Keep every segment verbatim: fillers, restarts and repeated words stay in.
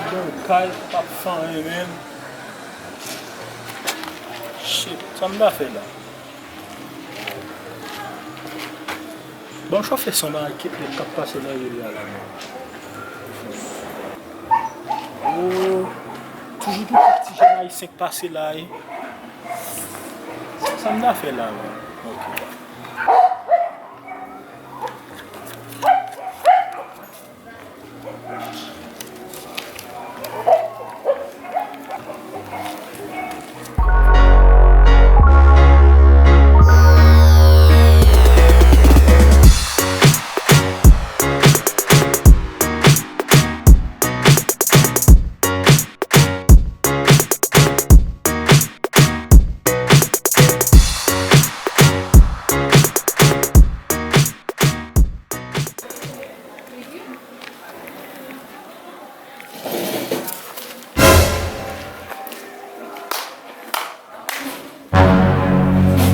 Yon kay k ap fè anyen menm. Shit, sa m ta fè la? Bon, chofè sanba ak kèk nèg k ap pase nan vil la la menm. Oh, toujou gen kèk ti jèn ayisyen k pase la, wi. Sa m ta fè la menm? Ok.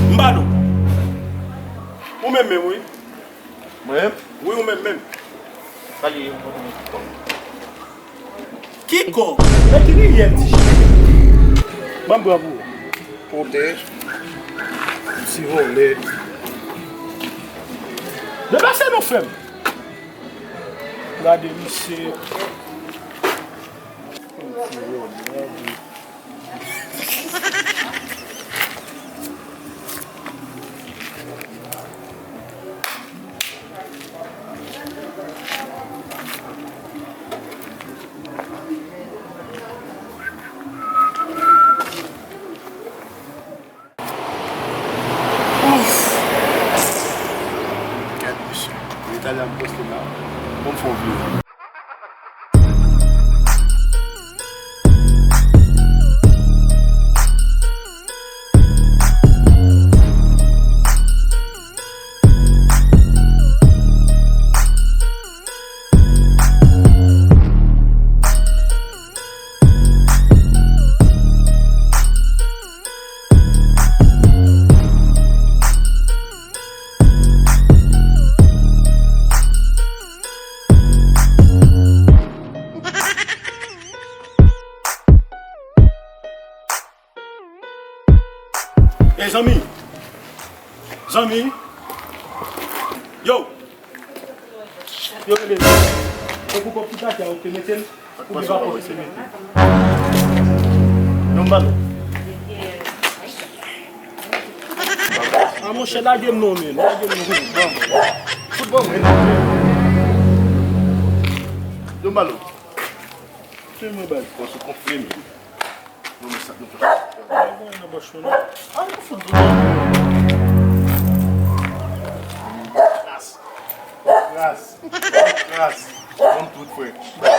M ba nou. Ou menm menm, wi. Mwen menm? Wi, ou menm menm. Sa li ye? Kiko! Men ki riyèl ti chen. Ban m pran pou ou. Pote. Ti vòlè. Deplase non, frè m. Gade misye. Ti vòlè. Ouf! Gad misye. Leta la ap poste la. Bon, fò vle. Ey, zanmi! Zanmi! Yo! Yo rele m. Tankou kòb tout atè a, ou te mete l? Oubyen pa pòs ou te mete l? Non, m ba nou. A monchè, lage m non, men. Lage m non. Fout ban mwen. Fout ban mwen. Yo, m ba nou. Fè mwen bal. Pòs ou konfime. Bon, men sa nou fè. Al gen nan pòch mwen, non. An nou fout tout. Kras. Kras. Kras. Ban m tout, frè.